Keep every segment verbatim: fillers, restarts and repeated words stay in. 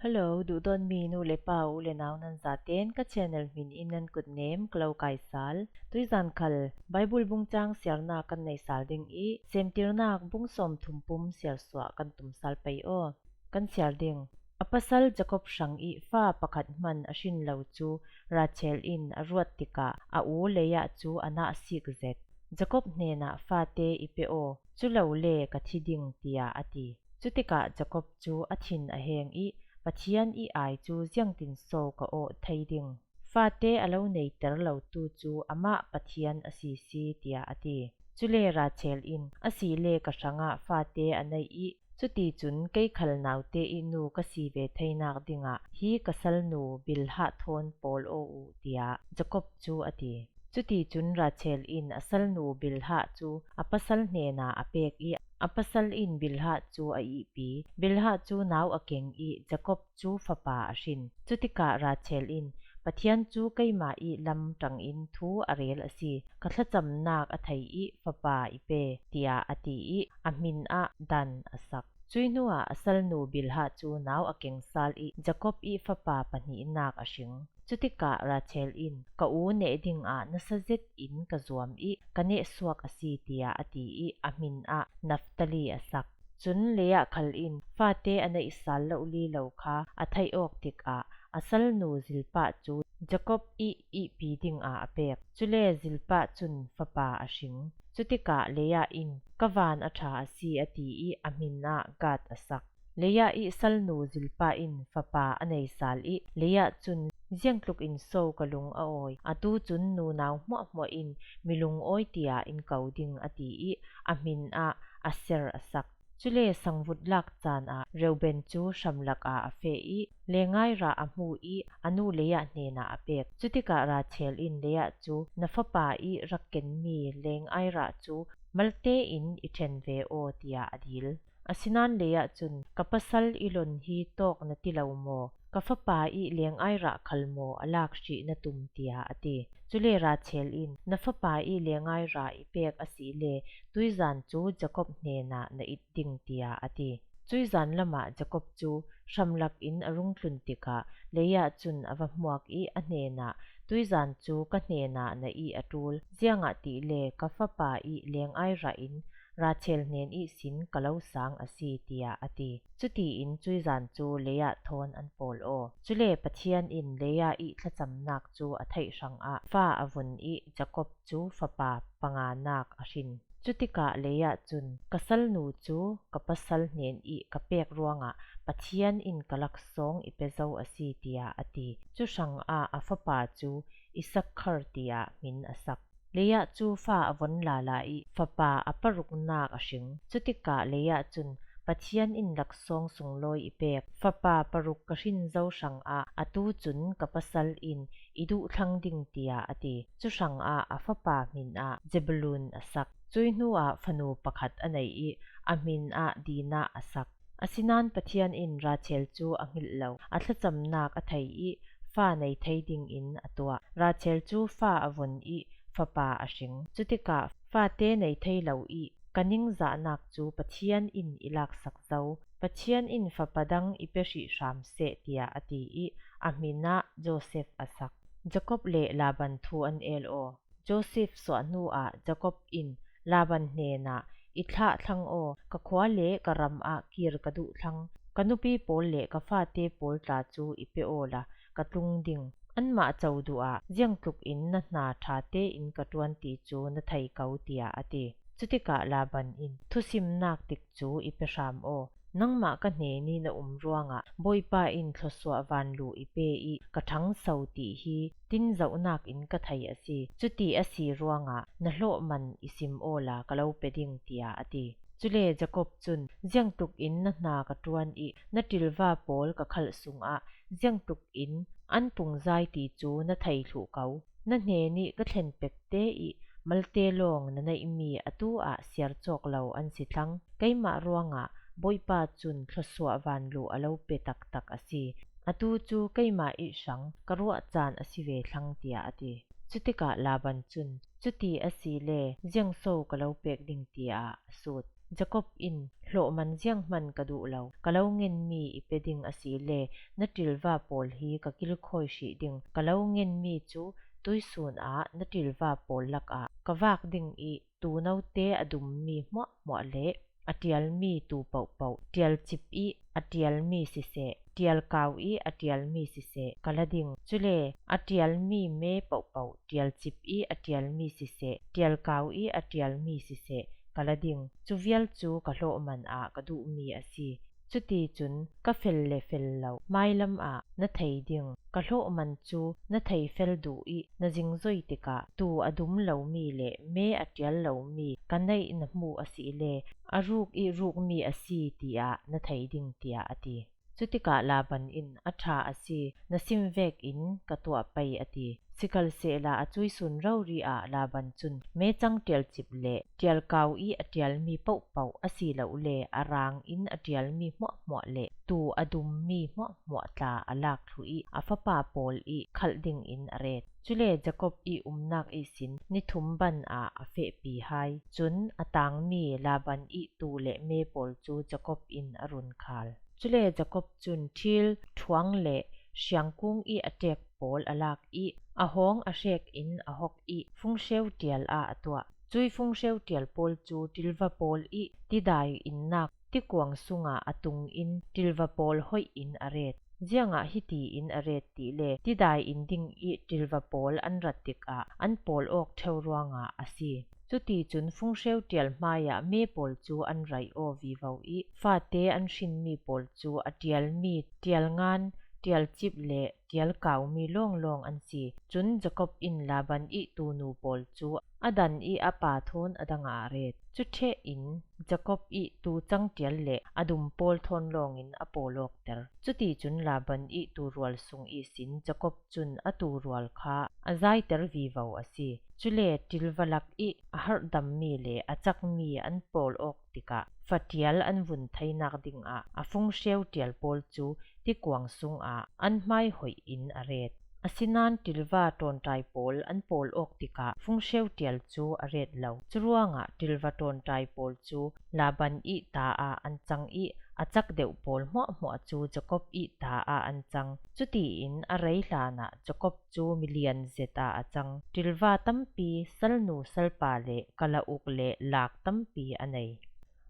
Hello, duhdawtmi nu le pa, u le nau nan zaten ka channel hmin in nan kutnem ka lo kaisal. Tuizan khal Bible bungchang siarna kan nei sal ding i, Semtirnak bung sawmthum pum siarsuah kan tumsal pei aw. Kan siar ding. A pasal Jacob hrang i fa pakhat hman a hrin lo cu Rachel in a ruat tikah a u Leah cu a nah sik zet. Jacob hnenah, "Fate i pe aw, cu lo le ka thi ding," tiah a ti. Cutikah Jacob cu a thin a heng i, "Pathian i ai cu ziangtin so ka awh thei ding? Fate a lo neiter lotu cu amah Pathian a si si," tiah a ti. Cule Rachel in, "A si le ka hrangah fate a nei i, cuticun kei khal naute i nu ka si ve theinak dingah hi ka salnu Bilhah thawn pawl aw uh," tiah Jacob cu a ti. Cuticun Rachel in a salnu Bilhah cu a pasal hnenah a pek i, a pasal in Bilhah cu a ihpi. Bilhah cu nau a keng i, Jacob cu fapa a hrin. Cutikah Rachel in, "Pathian cu keimah i lam ṭangin thu a rel a si. Ka thlacamnak a thei i fapa i pe," tiah a ti i, a hmin ah Dan a sak. Cuih hnuah a salnu Bilhah cu nau a keng sal i, Jacob i fapa pahnihnak a hring. Cutikah Rachel in, "Ka u neh dingah nasa zetin ka zuam i ka nehsuak a si," tiah a ti i, a hmin ah Naphtali a sak. Cun Leah khal in fate a neih sal lohli lo kha a theih awk tikah a salnu Zilpah cu Jacob i ihpi dingah a pek. Cule Zilpah cun fapa a hring. Cutikah Leah in, "Ka van a ṭha a si," a ti i, a hmin ah Gad a sak. Leah i salnu Zilpah in fapa a nei sal i, Leah cun, "Ziangtlukin so ka lung a awi, atu cun nunau hmuahhmuah in mi lungawi tiah in ko ding," a ti i, a hmin ah Aser a sak. Cule sangvut lak caan ah Reuben cu hramlak ah a feh i, lengai rah a hmu i, a nu Leah hnenah a pek. Cutikah Rachel in Leah cu, "Na fapa i rak kenmi lengai rah cu malte in i ṭhen ve aw," tiah a dil. Asinain Leah cun, "Ka pasal i lon hi tawk na ti lo maw? Ka fapa i lengai rah khal maw a lak hrih na tum?" tiah a ti. Cule Rachel in, "Na fapa i lengai rah i pek a si le, tuizan cu Jacob hnenah na it ding," tiah a ti. Cuizan lamah Jacob cu hramlak in a rung tlun tikah Leah cun a va hmuak i a hnenah, "Tuizan cu ka hnenah na ih a ṭul, ziangahtile ka fapa i lengai rah in Rachel hnen ihsin ka lo sang a si," tiah a ti. Cutiin cuizan cu Leah thawn an pawl aw. Cule Pathian in Leah i thlacamnak cu a theih hrangah fa a vun i Jacob cu fapa panganak a hrin. Cutikah Leah cun, "Ka salnu cu ka pasal hnen i ka pek ruangah Pathian in ka laksawng i pe zo a si," tiah a ti. Cu hrangah a fapa cu Isakhar tiah hmin a sak. Leah cu fa a von lala i fapa a paruknak a hring. Cutikah Leah cun, "Pathian in laksawng sunglawi i pek, fapa paruk ka hrin zo hrangah atu cun ka pasal in i duhthlang ding," tiah a ti. Cu hrangah a fapa hmin ah Zebulun a sak. Cuih hnuah fanu pakhat a nei i, a hmin ah Dinah a sak. Asinain Pathian in Rachel cu a hngilh lo, a thlacamnak a thei i fa nei thei dingin a tuah. Rachel cu fa a von i fapa a hring. Cutikah, "Fate nei thei lo i ka ningzahnak cu Pathian in i laksak zo. Pathian in fapa dang i pe hrih hram seh," tiah a ti i, a hmin ah Joseph a sak. Jacob le Laban thu an el aw. Joseph suah hnuah Jacob in Laban hnenah, "I thlah thlang aw, ka khua le ka ram ah kir ka duh thlang. Ka nupi pawl le ka fate pawl tla cu i pe awla ka tlung ding. Anmah co duh ah ziangtluk in na hna ṭha tein ka ṭuan ti cu na thei ko," tiah a ti. Cutikah Laban in, "Thusimnak tik cu i pe hram aw. Nangmah ka hnen i na um ruangah Bawipa in thluasuah vanlu i pe i ka ṭhangso ti hi tinzohnak in ka thei a si. Cuti a si ruangah na hlawh man i sim awla ka lo pe ding," tiah a ti. Cule Jacob cun, "Ziangtluk in na hna ka ṭuan i na ṭilva pawl ka khalh sungah ziangtluk in an pungzai ti cu na thei thluh ko. Na hnen i ka thlen pekte i malte lawng na neihmi atu ah siar cawk lo an si thlang. Keimah ruangah Bawipa cun thluasuah vanlu a lo pe taktak a si. Atu cu keimah i hrang ka ruah caan a si ve thlang," tiah a ti. Cutikah Laban cun, "Cuti a si le ziangso ka lo pek ding," tiah a sut. Jacob in, "Hlawhman zianghman ka duh lo, ka lo ngen mi i pe ding a si le, na ṭilva pawl hi ka kilkhawi hrih ding. Ka lo ngen mi cu tuisun ah na ṭilva pawl lakah ka vak ding i, tuu note a dum mi hmuahhmuah le a ṭial mi tuu pohpoh, ṭial cip i a ṭial mi siseh, ṭial kau i a ṭial mi siseh, ka la ding. Cule a ṭial mi me pohpoh, ṭial cip i a ṭial mi siseh, ṭial kau i a ṭial mi siseh, ka la ding. Cu vial cu ka hlawhman ah ka duh mi a si. Cuticun ka fel le fel lo, hmailam ah na thei ding. Ka hlawhman cu na thei fel duh i na zingzoi tikah, tuu a dum lo mi le me a ṭial lo mi ka neih na hmuh a si le, a ruk i ruk mi a si, tiah na thei ding," tiah a ti. Cutikah Laban in, "A ṭha a si, na sim vekin ka tuah pei," a ti. Sikhalsehla a cuisun rori ah Laban cun mecang ṭialcip le ṭialkau i a ṭialmi pohpoh a si lo le a rang in a ṭialmi hmuahhmuah le tuu a dummi hmuahhmuah tla a lak thlu i a fapa pawl i khalh dingin a ret. Cule Jacob i umnak ihsin ni thum ban ah a fehpi hai. Cun a tangmi Laban i tuu le me pawl cu Jacob in a run khal. Cule Jacob cun thil ṭhuang le hriangkung i a ṭek pawl a lak i a hawng a hrek in a hok i funghreu ṭial ah a tuah. Cui funghreu ṭial pawl cu ṭilva pawl i tidai innak tikuang sungah a tung in ṭilva pawl hoih in a ret. Ziangah hiti in a ret ti le, tidai in ding i ṭilva pawl an rat tikah an pawl awk ṭheu ruangah a si. Cuticun funghreu ṭial hmaiah me pawl cu an rai aw vivo i fate an hrinmi pawl cu a ṭialmi ṭialngan, ṭialcip le ṭialkaumi lawnglawng an si. Cun Jacob in Laban i tuunu pawl cu a dan i a pa thawn a dangah a ret. Cu ṭheh in Jacob i tuu cangṭial le a dum pawl thawn lawngin a pawl awkter. Cuticun Laban i tuu rual sung ihsin Jacob cun a tuu rual kha a zaiter vivo a si. Cule ṭilva lak i a harhdammi le a cakmi an pawl awk tikah faṭial an vun theinak dingah a funghreu ṭial pawl cu tikuang sungah an hmai hoih in a ret. Asinain ṭilva ṭawnṭai pawl an pawl awk tikah funghreu ṭial cu a ret lo. Curuangah ṭilva ṭawnṭai pawl cu Laban i ta ah an cang i a cak deuh pawl hmuahhmuah cu Jacob i ta ah an cang. Cutiin a rei hlanah Jacob cu milian zet ah a cang. Ṭilva tampi, salnu salpa le kalauk le lak tampi a nei.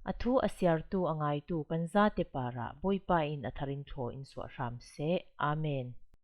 A thu a siartu a ngaitu kan zate parah Bawipa in a tharin thaw in suah hram seh. Amen.